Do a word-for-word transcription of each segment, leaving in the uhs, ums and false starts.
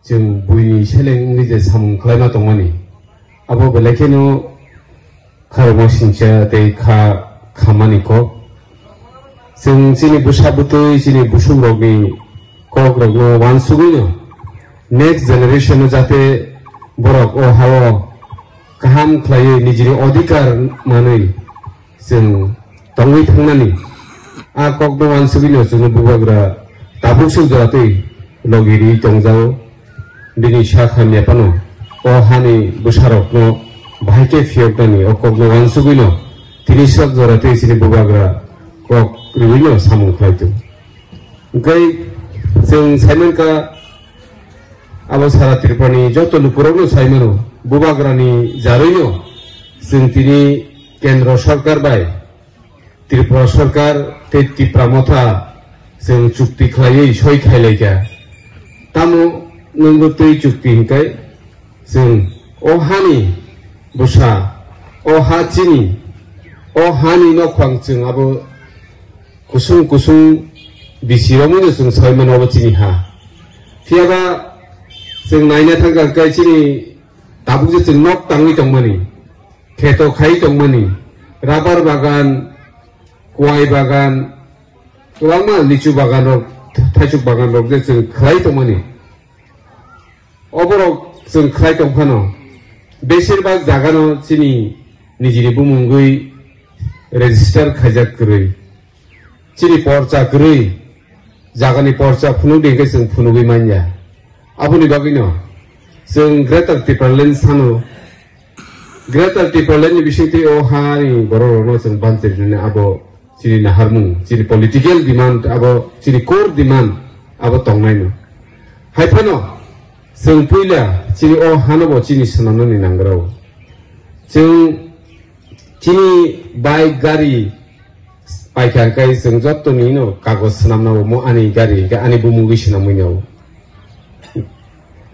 Chwng buini seleng wngwi je samung khlaima tongmani, abo belai kheno kharokma singcha tei kha khammani kok. Chwng chini bwsa bwtwi, chini busungrokni kokrokno uansugwino next generation-o jate borok o ha-o kaham khlaiwi nijini odhikar manwi chwng tongwi thangnani. A kokno uansugwino chwngno bubagra tabuk swk joratwi logi riwi tongjago. Bini sak hamya phano o hani bwsarokno bahai khe phiyoknani o kokno uansugwino tini swk joratwi chini bubagra kok riwino samung khlai tongo. Hwnkhe chwng saimankha, abo sara Tripurani joto lukurokno saimano, bubagrani jarwino chwng tini Kendro Sorkar bai Tripura Sorkar tei Tipra Motha chwng chukti khlaiwi soi khailaikha. Tamo nwngbo twi chukti hwnkhe chwng o hani bwsa, o ha chini, o hani nokphang chwng abo kusung kusung bisi romwino chwng soi mano obo chini ha. Phiyaba chwng naina thangkha hwnkhe chini tabuk je chwng nok tangwi tongmani, kheto khai tongmani, rabar bagan, kuai bagan, kwbangma lichu bagan rok, thaisuk bagan rok je chwng khlai tongmani. Oborok chwng khlai tong phano, besirbak jagano chini nijini bumungwi register khaijak kwrwi, chini porcha kwrwi, jagani porcha phunukdi hwnkhe chwng phunugwi manya. Aboni bagwino chwng Greater Tipraland sano, Greater Tipraland ni bisingtwi o hani borok rokno chwng banchirnani abo chini naharmung, chini political demand, abo chini core demand, abo tongnaino. Hai phano chwng puila chini o hanobo chini swnamnani nangrao. Chwng chini bike gari paikha hwnkhe chwng jottoni no kagoj swnamnao, mo ani gari hwnkhe ani bumungwi swnamwi nao.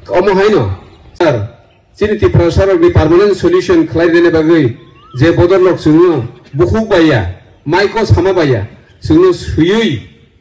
Omo haino, sir, chini Tiprasarokni permanent solution khlai rwna bagwi je bodol rok chwngno bukhuk baiya, maiko sama baiya, chwngno swiwi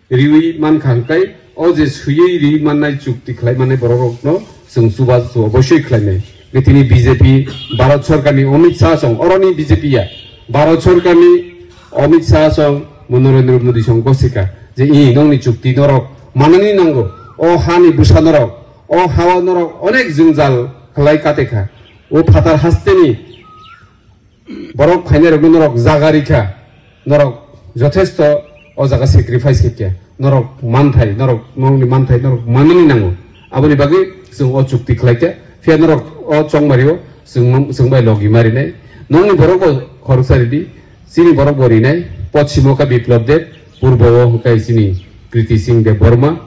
riwi mankha hwnkhe o je swiwi ri mannai chukti khlai mannai borokrokno chwng chubachu obosoi khlainai. Tini B J P, Bharat Sorkarni Amit Shah song, oroni B J P ya, Bharat Sorkarni Amit Shah song, Narendra Modi song gosikha je, "I, nongni chukti norok manani nango, o hani bwsa norok, o hao norok onek jwngjal khlai katekha, o phatar hasteni borok phainai rokno norok jaga rikha, norok jothesto o jaga sacrifice khaikha, norok manthai, norok nongni manthai norok manani nango." Aboni bagwi chwng o chukti khlaikha, phiya norok o chongmario chwng, chwng bai logi marinai. Nongni borok bo khoroksa ridi, chini borok bo rinai, pochimo kha Biplab Deb, purbo o hwnkhe chini Kriti Singh Debbarma,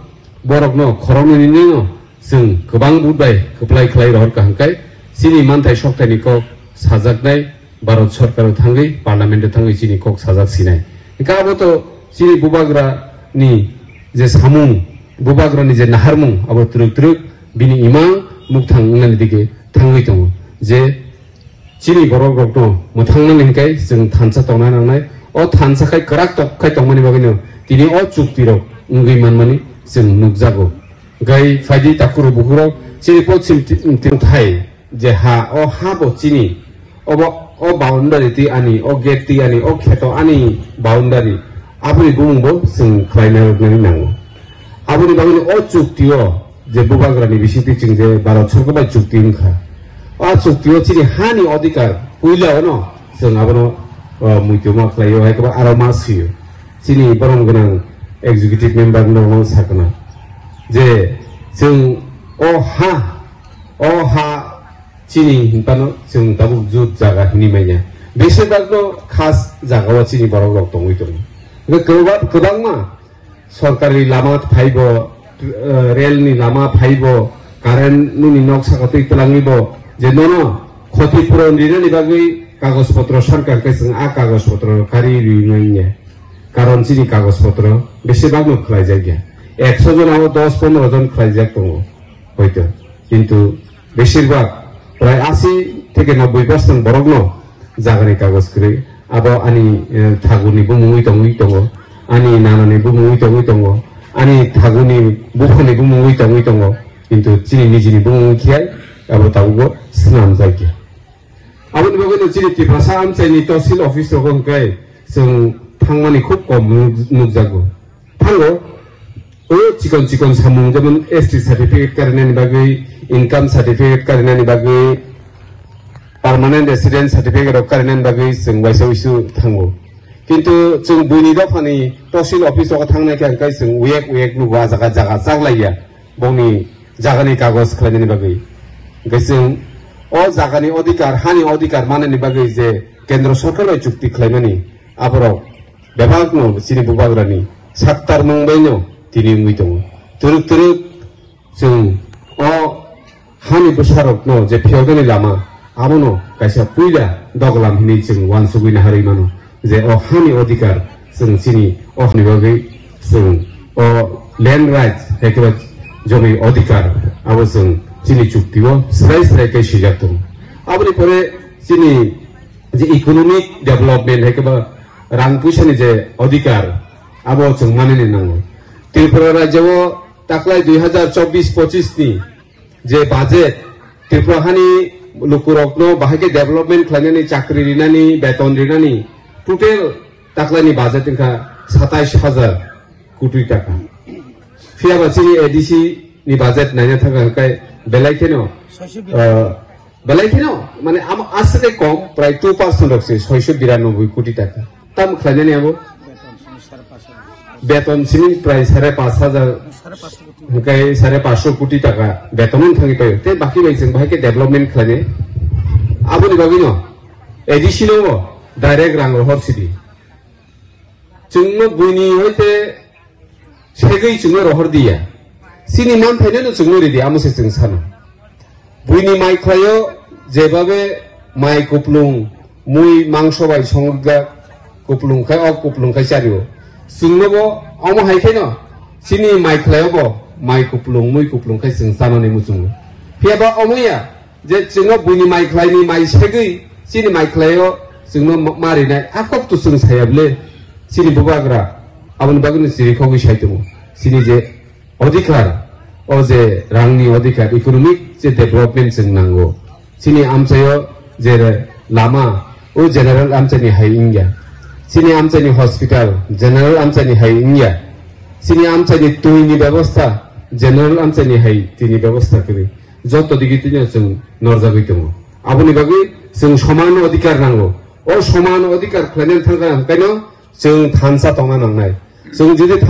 borokno khoroknwi nini no chwng kwbang vote bai kwplai khlai rohor kha hwnkhe chini manthai sokthai ni kok sajaknai Bharat Sorkar o thangwi, Parliament o thangwi chini kok sajak sinai. Hwnkhe abo to chini bubagra ni je samung, bubagra ni je naharmung, abo twrwk twrwk bini imang mukthang wngnani dige thangwi tongo. Je chini borok rokno mwthangnani hwnkhe chwng thansa tongna nangnai. O thansa khai kwrak tok khai tongmani bagwino tini o chukti rok wngwi manmani chwng nukjago. Gai phaidi takhurok bukhurok chini pochim ti-, ti-, thai je ha, o ha bo chini, obo, o boundary ti ani, o gate ti ani, o kheto ani boundary, aboni bumung bo chwng khlaina rwknani nango. Aboni bagwino o chukti o je bubagrani bisingtwi chwng je Bharat Sorkar bai chukti wngkha, o chukti o chini hani odhikar puila ono chwng abono, o, muitu ma khlaio, hai khe aro ma swiyo. Chini borom gwnang executive member no sakna je chwng o ha, o ha chini hinphano chwng tabuk jut jaga hinwi manya. Besibak no khas jaga o chini borok rok tongwi tongo. Hwnkhe kwbang-, kwbangma sorkari lama phaibo, eh, rel ni lama phaibo, current nini nok saka twi twlangwi bo, je nono khoti puron rinani bagwi kagoj potro sorkar khe chwng a kagoj potro kari rinai ya. Karon chini kagoj potro besibak no khlaijak ya. Ekso jona o dos pondro jon khlaijak tongo hoito. Kintu besibak prai asi theke nobboi percent borok no jagani kagoj kwrwi. Abo ani, eh, thaguni bumungwi tongwi tongo, ani nanani bumungwi tongwi tongo, ani thaguni buphani bumungwi tongwi tongo. Kintu chini nijini bumung wngkhe abo tabukbo swnamjakya. Aboni bagwino chini Tiprasa amchaini tosil office rogo hwnkhe chwng thangmani khub kom nuk-, nukjago. Thango, o chikon chikon samung, jemon S T certificate karinani bagwi, income certificate karinani bagwi, permanent resident certificate rok karinani bagwi chwng waisa uisu thango. Kintu chwng buini dophani tosil office rogo thangnai khe hwnkhe chwng uyek uyek nugo, a jaga jaga chaklaiya. Bongni jagani kagoj khlainani bagwi. Hwnkhe chwng o jagani odhikar, hani odhikar manani bagwi je kendro sorkar bai chukti khlaimani, aborok bebakno chini bubagrani saktarmung baino tini wngwi tongo. Twrwk twrwk chwng o hani bwsarokno je phiyoknani lama, abono kaisa puila doglam hinwi chwng uansugwi naharwi mano je o hani odhikar chwng chini o hani bagwi chwng o land rights, hai khe ba jomi odhikar, abo chwng chini chukti o swrai swrai khe swijak tongo. Aboni pore chini je economic development, hai khe ba rang puisani je odhikar, abo chwng manani nango. Tripura rajyo o taklai dui hazar chobbish pochis ni je budget, Tripura hani lukurokno bahai khe development khlainani, chakri rinani, beton rinani, total taklaini budget wngkha satais hajar koti taka. Phiyaba chini A D C ni budget naina thangkha hwnkhe belai kheno, ah, belai kheno, mane, amo aswk kom, prai two percent rok se soiso biranoboi koti taka. Tamo khlainani abo? Beton simi prai sare pash hajar, hwnkhe sare pash koti taka beton wng thangwi paio. Tei baki bai chwng bahai khe development khlainai. Aboni bagwino A D C no direct rang rohor sidi. Chwngno buini hoite segwi chwngno rohor diya. Chini manthaino no chwngno ridi, amo se chwng sano. Buini mai khlaio, jebabe mai kuplung, mui mangso bai songwkjak kuplung khai, o kuplung khai chario. Chwngnobo omo hai khaino chini mai khlaio bo mai kuplung, mui kuplung khai chwng chanani muchungo. Phiyaba omo ya, je chwngno buini mai khlaini mai segwi chini mai khlaio chwngno ma-, marinai a kok to chwng saya bwle chini bubagra aboni bagwino chirikhogwi sai tongo. Chini je odhikar, o je rangni odhikar, economic je development chwng nango. Chini amchaio je lama, o general amchaini hai wngya. Chini amchaini hospital, general amchaini hai wngya. Chini amchaini twini bebosta, general amchaini hai twini bebosta kwrwi. Joto digi twino chwng norjagwi tongo. Aboni bagwi chwng soman odhikar nango. O soman odhikar khlainani thangkha hwnkhaino chwng thansa tongna nangnai. Chwng jodi than-